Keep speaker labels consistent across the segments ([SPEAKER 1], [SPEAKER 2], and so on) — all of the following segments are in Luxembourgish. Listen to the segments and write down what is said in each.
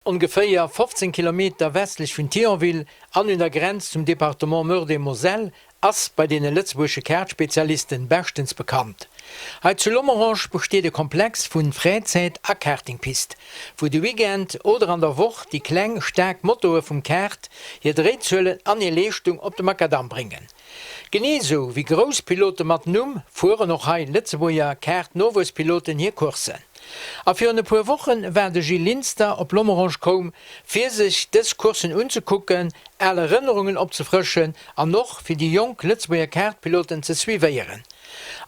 [SPEAKER 1] Ongeféier 15 Kilometer westlech vun Thionville an un der Grenz zum Departement Meurthe-et-Moselle ass bei deene lëtzebuergesche Kartspezialisten beschtens bekannt. Hei zu Lomerange besteet e Komplex vun Fräizäit a Kartingpist, wou de Weekend oder an der Woch déi kleng, staark Motoe vum Kart hir Dréizuelen an hir Leeschtung op de Makadamm bréngen. Genee sou wéi grouss Pilote mat Numm fueren och hei Lëtzebuerger Kart-Nowuesspiloten hir Courssen. A virun e puer Woche war de Gilles Linster op Lomerange koum, fir sech dës Courssen unzekucken, al Erënnerungen opzefrëschen an och fir déi jonk Lëtzebuerger Kartpiloten ze suivéieren.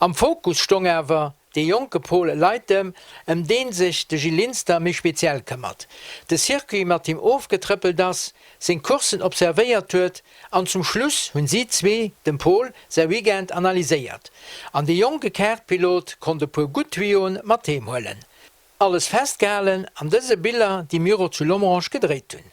[SPEAKER 1] Am Fokus stong awer dee jonke Pol Leytem, ëm deen sech de Gilles Linster méi speziell këmmert, de Circuit mat him ofgetrëppelt ass, seng Courssen observéiert huet an zum Schluss hunn si zwee dem Pol säi Weekend analyséiert an dee jonke Kartpilot konnt e puer gutt Tuyauxen mat heem huelen. Alles festgehalen an dëse Biller déi mir och zu Lomerange gedréit hunn.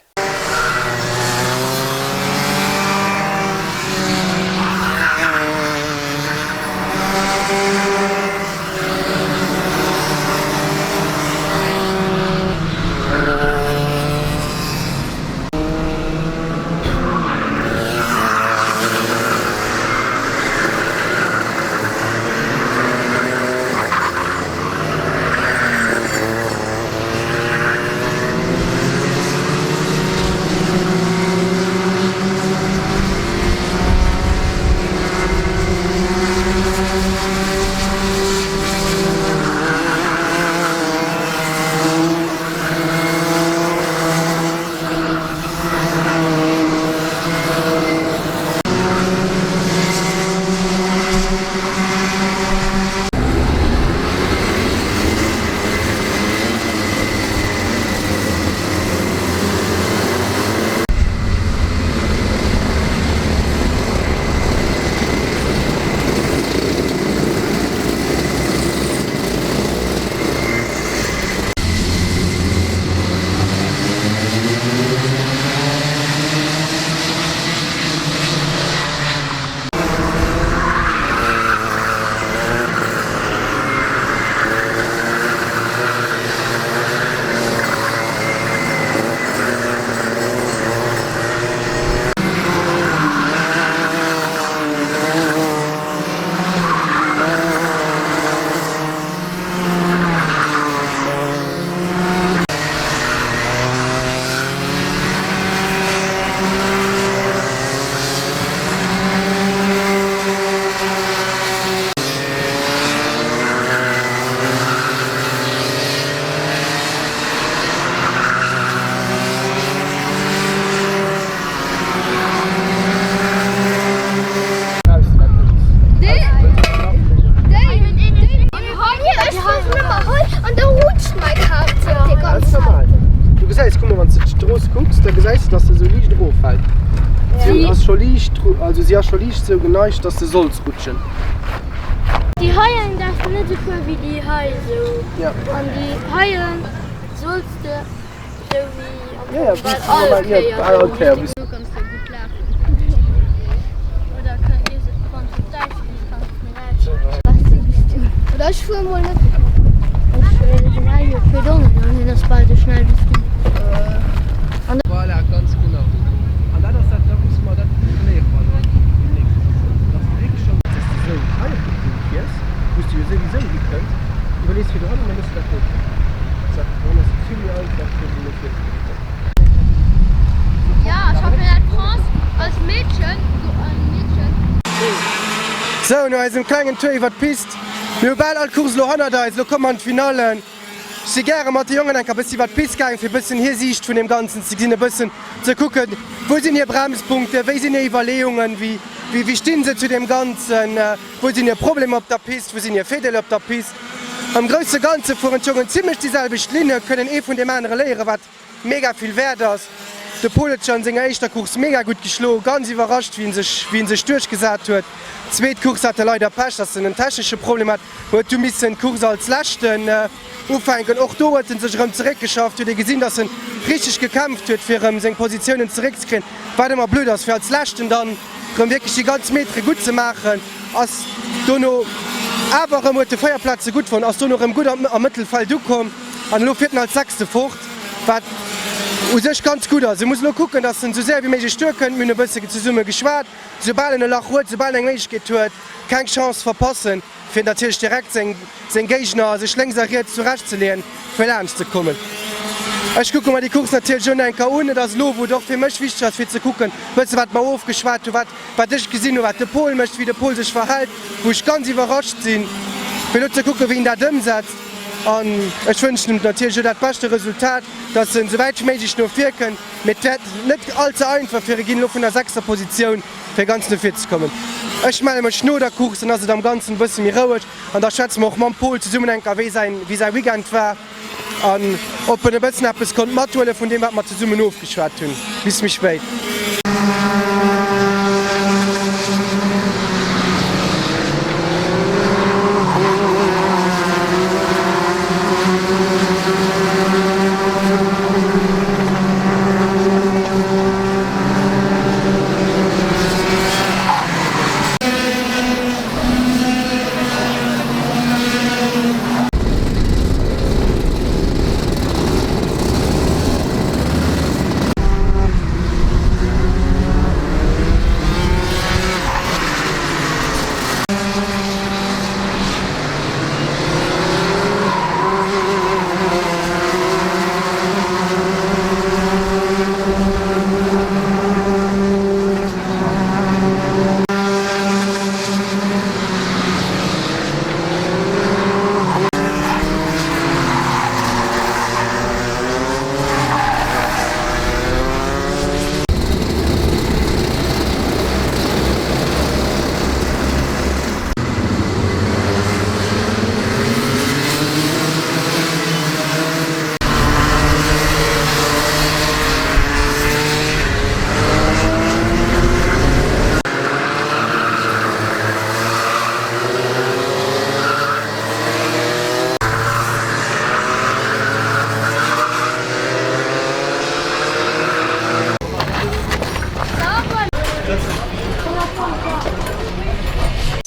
[SPEAKER 2] Du gesäis, kuck mol, wann s de d'Strooss kucks, da gesäis de, dass se esou liicht eroffält. Si ass scho liicht, also si ass scho liicht esou geneigt, dass de solls rutschen.
[SPEAKER 3] Déi heien däerfs de net esou fuere wéi déi hei esou. An déi heien solls de esou wéi am Fong bal all Kéier esou. Do kanns de gutt lafen. Oder wann s de op d'Äis gees, kanns de Oder ech fuer mol net. Ech de Mario fiert och net an hien ass bal esou schnell wéi s du.
[SPEAKER 2] Voilà, ganz genau. An dat ass dat, da musse mer dat léiere mer dann deemnächst e bëssen, dass de wierklech schonn, dass de esou hei op de Punkt fiers, wou s de jo souwisou hikënns, iwwerlees fir dohannen, da méchs de dat do. Zack, dann ass et vill méi einfach fir se no vir ze drécken.
[SPEAKER 3] Ja, Championnat de France als Meedchen, ein Meedchen.
[SPEAKER 2] Sou, no eisem klengen Tour iwwert d'Pist, mir hu bal all Course elo hannert eis, elo komme mer an d'Finallen. Ech si gäre mat de Jongen enker bëssi iwwert d'Pist gaangen, fir bëssen hir Siicht vun deem Ganzen ze gesinn, e bëssen ze kucken, wou sinn hir Bremspunkten, wéi sinn hir Iwwerleeungen, wéi, wéi sti se zu deem Ganzen, wou sinn hir Problemer op der Pist, wou sinn hir Virdeeler op der Pist. Am grousse Ganze fueren d'Jongen zimlech déi selwecht Linne, kënnen ee vun deem anere léieren, wat mega vill wäert ass. De Pol huet sech an senger éischter Course mega gutt geschloen, ganz iwwerrascht wéi en sech wéi en sech duerchgesat huet. Zweet Course hat e leider Pech, dass en en technesche Problem hat, huet du missen d'Course als leschten ufänken. Och do huet en sech erëm zeréckgeschafft, huet ee gesinn, dass en richteg gekämpft huet fir erëm seng Positiounen zeréckzekréien, wat ëmmer blöd ass fir als leschten dann erëm wierklech déi ganz Metere gutt ze maachen. Ass dono awer erëm, huet de 4 Plaze gutt fonnt, ass dono erëm gutt am Mëttelfeld ukomm. An elo fiert en als Sechste fort, wat. U sech ganz gutt ass. E muss elo kucken, datt en esou séier wéi méiglech duerkënnt. Mir hunn e bësse zesumme geschwat. Soubal en e Lach huet, soubal en eng Méiglechkeet huet, keng Chance verpassen, fir natierlech direkt seng Géigner sech lénks a riets zurecht ze leeën, fir laanscht ze kommen. Ech kucke mer déi Course natierlech un enker un. Et ass elo, wou et och fir mech wichteg ass, fir ze kucken, bësse wat mer ofgeschwat hunn, wat wat ech gesinn hunn, wat de Pol mécht, wéi de Pol sech verhält, wou ech ganz iwwerrascht sinn, fir elo ze kucken, wéi en dat ëmsetzt. An ech wënschen him natierlech elo dat beschte Resultat, dass en esou wäit wéi méiglech no vir kënnt. Mee et wäert net all ze einfach fir e ginn, elo vun der sechster Positioun fir ganz no vir ze kommen. Ech melle mech no der Course, dann ass et am Ganzen e bësse méi roueg an da schwätze mer och mam Pol zesummen eng Kéier, wéi säin, wéi säi Weekend war an ob en e bëssen eppes konnt mathuele vun deem, wat mer zesummen ofgeschwat hunn. Bis méi spéit.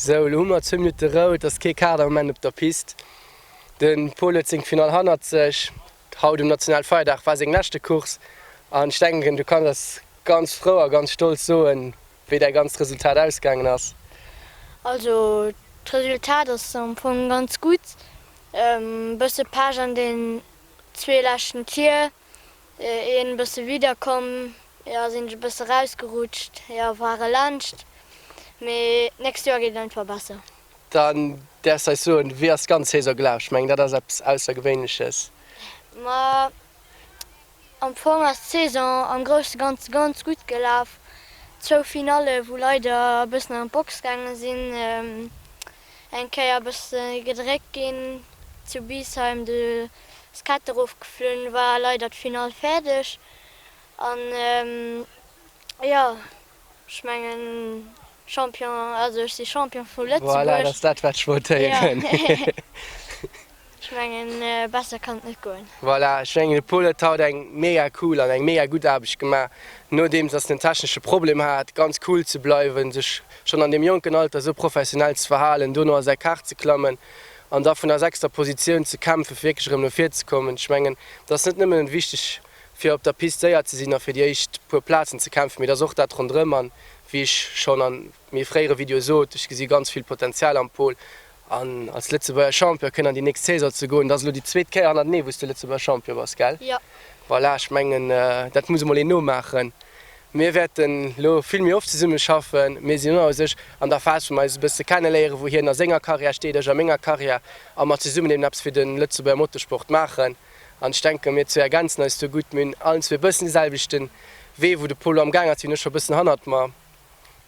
[SPEAKER 2] Sou, elo hu mer zwou Minutte Rou. Et ass kee Kader am Moment op der Pist. De Pol huet seng Finall hannert sech. Haut um Nationalfeierdag war seng leschte Course an ech denken, du kanns eis ganz frou a ganz stolz soen, wéi däi ganzt Resultat ausgaangen ass.
[SPEAKER 3] Also d'Resultat ass am Fong ganz gutt. Bësse Pech an den zwee leschten Tier, een bësse widderkomm, jo sinn ech e bësse rausgerutscht, jo war e laanscht, mee d'nächst Joer geet et einfach besser.
[SPEAKER 2] Dann däerfs eis soen, wéi ass d'ganz Saison gelaf? Ech mengen, dat ass eppes Aussergewéinleches.
[SPEAKER 3] Ma am Fong ass d'Saison am grousse Ganze ganz gutt gelaf. Zwou Finalle wou leider e bëssen an d'Box gaange sinn, eng Kéier e bësse gedréckt ginn zu Biisheim, du ass d'Kett erofgeflunn, war leider d'Finall fäerdeg an jo. Ech mengen Champion, also ech si Champion vu Lëtzebuerg.
[SPEAKER 2] Voilà, dat ass dat wat ech wollt héieren.
[SPEAKER 3] Ech mengen besser kann et net goen.
[SPEAKER 2] Voilà, ech mengen de Pol huet haut eng mega cool an eng mega gutt Aarbecht gemaach, nodeems dass en en technesche Problem hat, ganz cool ze bleiwen, sech schonn an deem jonken Alter esou professionell ze verhalen, dono a säi Kart ze klammen an da vun der sechster Positioun ze kämpfen, fir wierklech erëm no vir ze kommen. Ech mengen, et ass net nëmmen wichteg fir op der Pist séier ze sinn a fir déi éischt puer Plazen ze kämpfen, mee et ass och dat ronderëm. An wéi ech schonn a méi fréiere Videoe sot, ech gesi ganz vill Potenzial am Pol an als Lëtzebuerger Champion kënnen an déi nächst Saison ze goen. Et ass elo déi zweet Kéier hannertenee wou s de Lëtzebuerger Champion bass, gell?
[SPEAKER 3] Jo.
[SPEAKER 2] Voilà, ech mengen dat muss emol een nomaachen. Mir wäerten elo vill méi oft zesumme schaffen. Mir sinn elo u sech an der Phas wou mer eis e bësse kenneléieren, wou hien a senger Karriär steet, ech a menger Karriär a mer zesummen eben eppes fir de Lëtzebuerger Motorsport maachen. An ech denken, mir zwee ergänzen eis do gutt. Mir hunn allen zwee e bëssen de selwechten Wee, wou de Pol lo am Gaang ass, wien ech scho e bëssen hannert mer.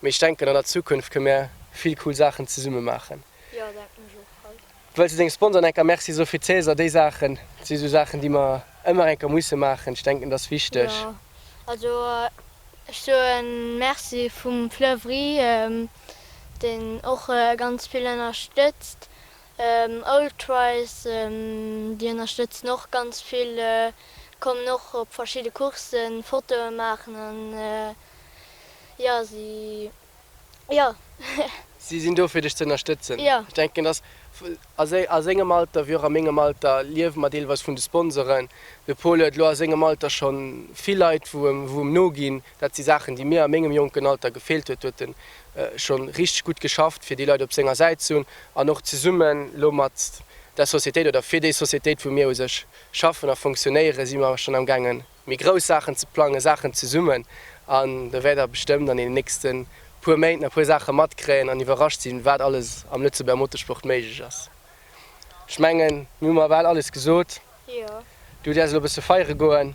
[SPEAKER 2] Mee ech denken, an der Zukunft kënne mir vill cool Saachen zesumme maachen.
[SPEAKER 3] Jo, denken ech och halt.
[SPEAKER 2] Wëlls de denge Sponsoren enker Merci soe fir d'Saison? Déi Saachen si sou Saachen, déi mer ëmmer enker musse maachen. Ech denken, dat ass wichteg.
[SPEAKER 3] Jo, also ech soen Merci vum Fleury, deen och ganz vill ënnerstëtzt. Oldtries, déi ënnerstëtzen och ganz vill, kommen och op verschidde Courssen Fotoe maachen an jo si jo.
[SPEAKER 2] Si sinn do fir dech ze ënnerstëtzen.
[SPEAKER 3] Jo.
[SPEAKER 2] Ech denken dass. A sengem Alter wéi och a mengem Alter liewe mer deelweis vun de Sponsoren. De Paul huet elo a sengem Alter scho vill Leit, wou em noginn. Dat si Saachen, déi mir a mengem jonken Alter gefeelt huet. Do huet en scho richteg gutt geschafft, fir déi Leit op senger Säit ze hunn. An och zesummen elo mat der Sociétéit oder fir déi Sociétéit, wou mir u sech schaffen a fonctionnéieren, si mer schonn amgaangen, méi grouss Saachen ze plangen, Saachen zesummen an do wäert der bestëmmt an deenen nächste puer Méint nach puer Saache matkréien an iwwerrascht sinn, wat alles am Lëtzebuerger Motorsport méiglech ass. Ech mengen, mir hu mer bal alles gesot. Du däerfs elo e bësse feiere goen,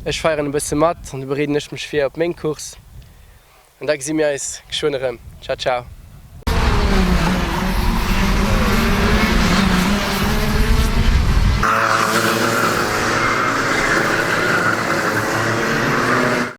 [SPEAKER 2] ech feieren e bësse mat an du bereeden ech mech vir op meng Course an da gesi mir eis geschwënn erëm. Ciao, ciao.